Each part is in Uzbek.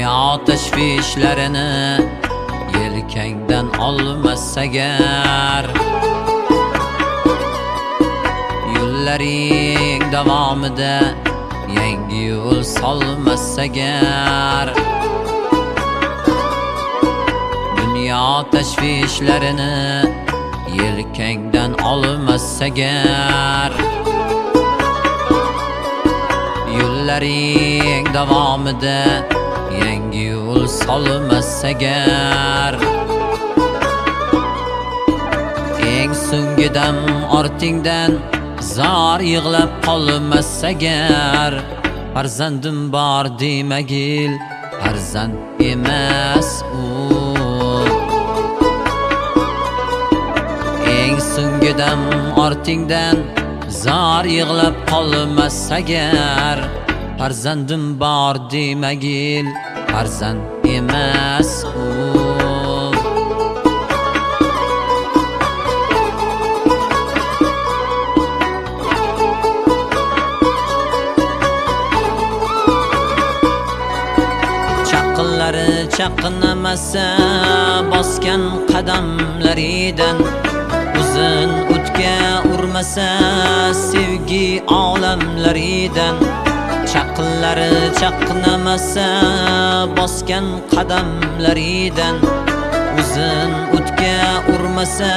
Dunyo tashvishlarini yelkangdan olmas agar, yo'llaring davomida yangi yo'l solmas agar, dunyo tashvishlarini yelkangdan olmas agar, yo'llaring davomida yangi yo'l solmas agar, eng so'nggi dam ortingdan zor yig'lab qolmas agar, farzandim bor demagil, farzand emas u. Eng so'nggi dam ortingdan zor yig'lab qolmas agar, farzandim bor demagil, farzand emas u. Chaqinlari chaqinamasa bosgan qadamlaridan, uzun o'tga urmasa sevgi olamlaridan. Chaqinlari chaqinamasa bosgan qadamlaridan, uzun o'tga urmasa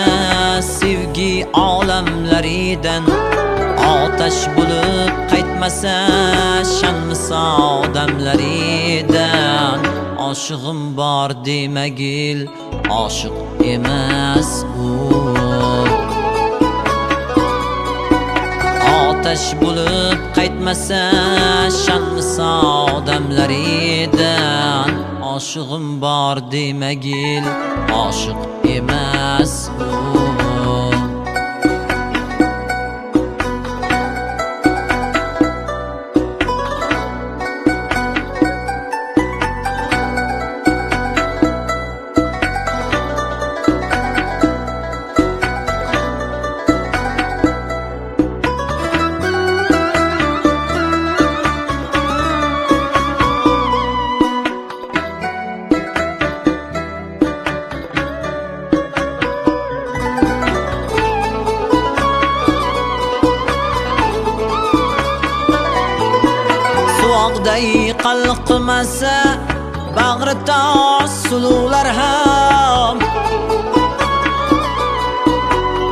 sevgi olamlaridan. Otash bo'lib qaytmasa shanmisa odamlaridan, oshig'im bor demagil, oshiq emas u. Otash bo'lib qaytmasa shanmisa odamlaridan, oshig'im bor demagil, oshiq emas u. Suvoqday qalqimasa bag'ri tosh suluvlar ham,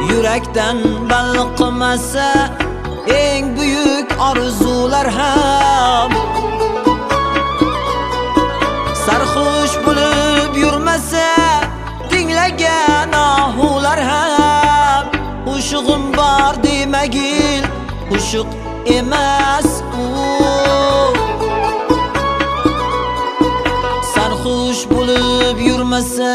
yurakdan balqimasa eng buyuk orzular ham, sarxush bo'lib yurmasa tinglagan ohular ham, qo'shig'im bor demagil, qo'shiq emas u. Sarxush bo'lib yurmasa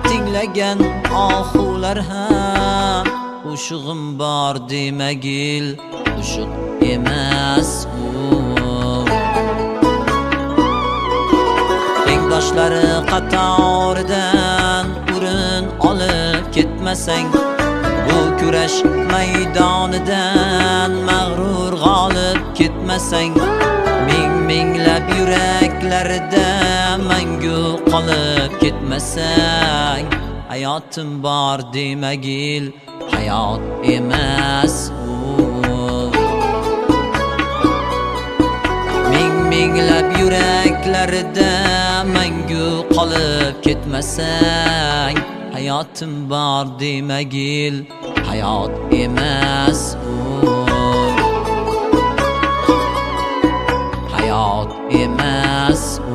tinglagan ohular ham, qo'shig'im bor demagil, qo'shiq emas u. Tengdoshlari qatoridan o'rin olib ketmasang, bu kurash maydonidan mag'rur g'olib ketmasang, ming minglab yuraklarda mangu qolib ketmasang, hayotim bor demagil, hayot emas u. Ming minglab yuraklarda mangu qolib ketmasang, hayotim bor demagil, hayot emas u. Hayot emas u.